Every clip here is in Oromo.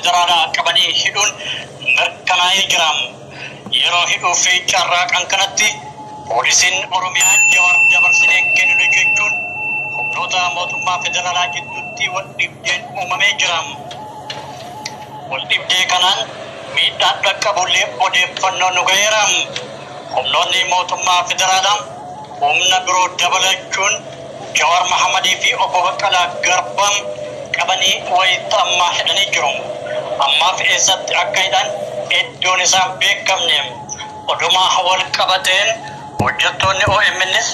federaalaa qabanii hidhuun mirkanaa'ee jira. Yeroo hidhuu fi carraaqan kanatti poolisiin Oromiyaa Jawaar dabarsinee kenninu jechuun humnoota mootummaa federaalaa jidduutti wal dhibdeen uumamee jira. Wal dhibdee kanaan miidhaan dhaqqabullee odeeffannoon nu gaheera. Humnoonni mootummaa federaalaa humna biroo dabalachuun Jawaar Mahammadii fi obbo Baqqalaa Garbaa qabanii wayita ammaa hidhanii jiru. Ammaaf eessatti akka hidhan iddoon isaan beekamne. Oduma wal qabateen hojjettoonni OMNs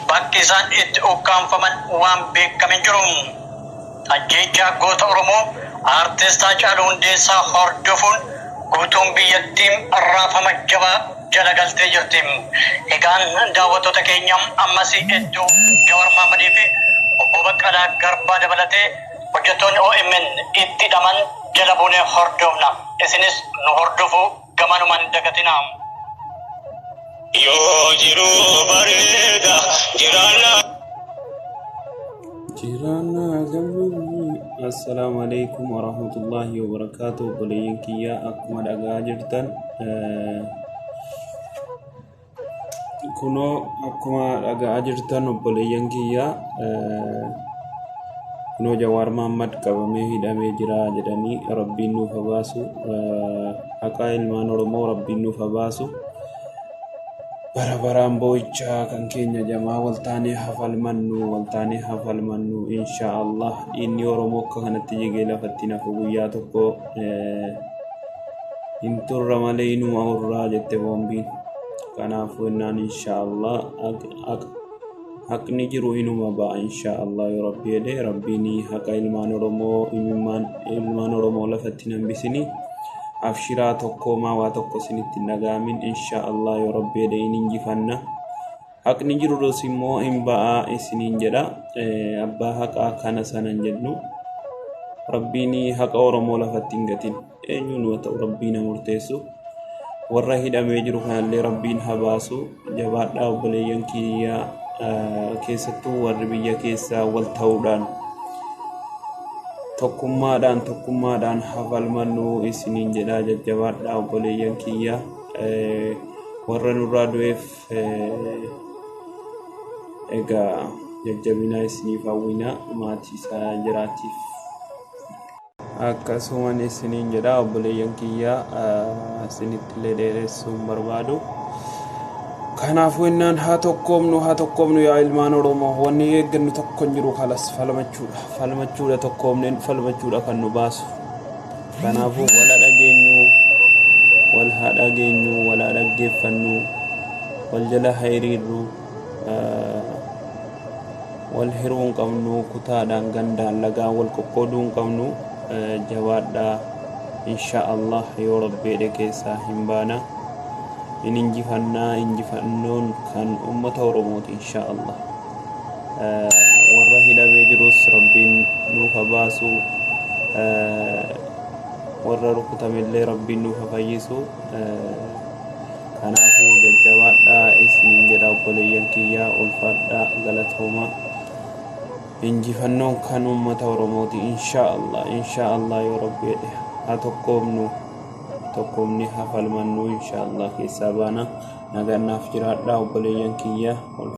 bakki isaan itti ukkaamfaman waan beekame hin jiru. Ajjeechaa goota Oromoo Aartist Haacaaluu Hundeessaa hordofuun guutuun biyyattiin raafama jabaa jala galtee jirti. Egaan daawwattoota keenya, ammas iddoo Jawaar Mahammadii fi obbo Baqqalaa Garbaa dabalatee hojjettoonni OMN itti hidhaman jala buunee hordofna. Isinis nu hordofuu gamanumaan hin dagatinaa. Yoo jiruu bareeda jiraannaa. Jiraannaa galmi. Assalaamu alaikum warahmatullaahi wabarakaatu. Obboleeyyan kiyyaa, akkuma dhagaa jirtan, kunoo akkuma dhagaa jirtan, obboleeyyan kiyyaa, kunoo Jawaar Mahammad qabamee hidhamee jira jedhanii. Rabbiin nuuf haa baasu. Haqaa ilmaan Oromoo Rabbiin nuuf haa baasu. Bara baraan boo'ichaa kan keenya jamaa waltaanee hafalmannu, waltaanee hafalmannu, insha Allah. Dhiinni Oromoo akka kanatti jigee lafatti nafu guyyaa tokko hin turra malee inuma urraa jette boombiin. Kanaafuu innaan insha Allah haqni jiru inuma ba'a, insha Allah, yoo Rabbi jedhe. Rabbiin haqa ilmaan Oromoo, imimmaan ilmaan Oromoo lafatti hin hambisini. Abshiraa, tokkoomaa, waa tokko isinitti hin dhaga'amin. Insha Allah, yoo Rabbi jedhe hin injifanna. Haqni jirus immoo hin ba'aa isiniin jedha. Abbaa haqaa kana sanan jedhu, Rabbiin haqa Oromoo lafatti hin gatin. Eenyuun yoo ta'u Rabbiin haa murteessu. Warra hidhamee jiru kanallee Rabbiin haa baasu. Jabaadhaa obboleeyyan kiyyaa, keessattuu warri biyya keessaa wal ta'uudhaan tokkummaadhaan, tokkummaadhaan hafalmannu isiniin jedhaa. Jajjabaadhaa obboleeyyan kiyyaa. Warra nurraa du'eef egaa jajjabinaa isiniif hawwina, maatii isaa jiraatiif. Akkasuman isiniin jedha obboleeyyan kiyyaa, isinitti illee dheeressuu hin barbaadu. Kanaafuu innaan haa tokkoomnu, haa tokkoomnu yaa ilmaan Oromoo. Wanni eeggannu tokko hin jiru, kalas falmachuudha, falmachuudha, tokkoomneen falmachuudha kan nu baasu. Kanaafuu wala dhageenyu, wal haa dhageenyu, wal haa dhaggeeffannu, wal jala haa hiriirru. Wal hiruu hin qabnu, kutaadhaan, gandaan, lagaan wal qoqqooduu hin qabnu. Jabaadhaa, insha Allah, yoo Rabbi jedhe keessaa hin baana, hin injifannaa. Injifannoon kan ummata Oromooti, insha Allah. Warra hidhamee jirus Rabbiin nuuf haa baasu. Warra rukutamellee Rabbiin nuuf haa fayyisu. Kanaafuu jajjabaadhaa isiniin jedha obboleeyyan kiyyaa. Ulfaadhaa, galatooma. Injifannoon kan ummata Oromooti, insha Allah, insha Allah, yoo Rabbi jedhe. Haa tokkoomnu, tokkoomni haa falmannu, insha Allah keessaa baana. Nagaan naaf jiraadhaa obboleeyyan kiyya.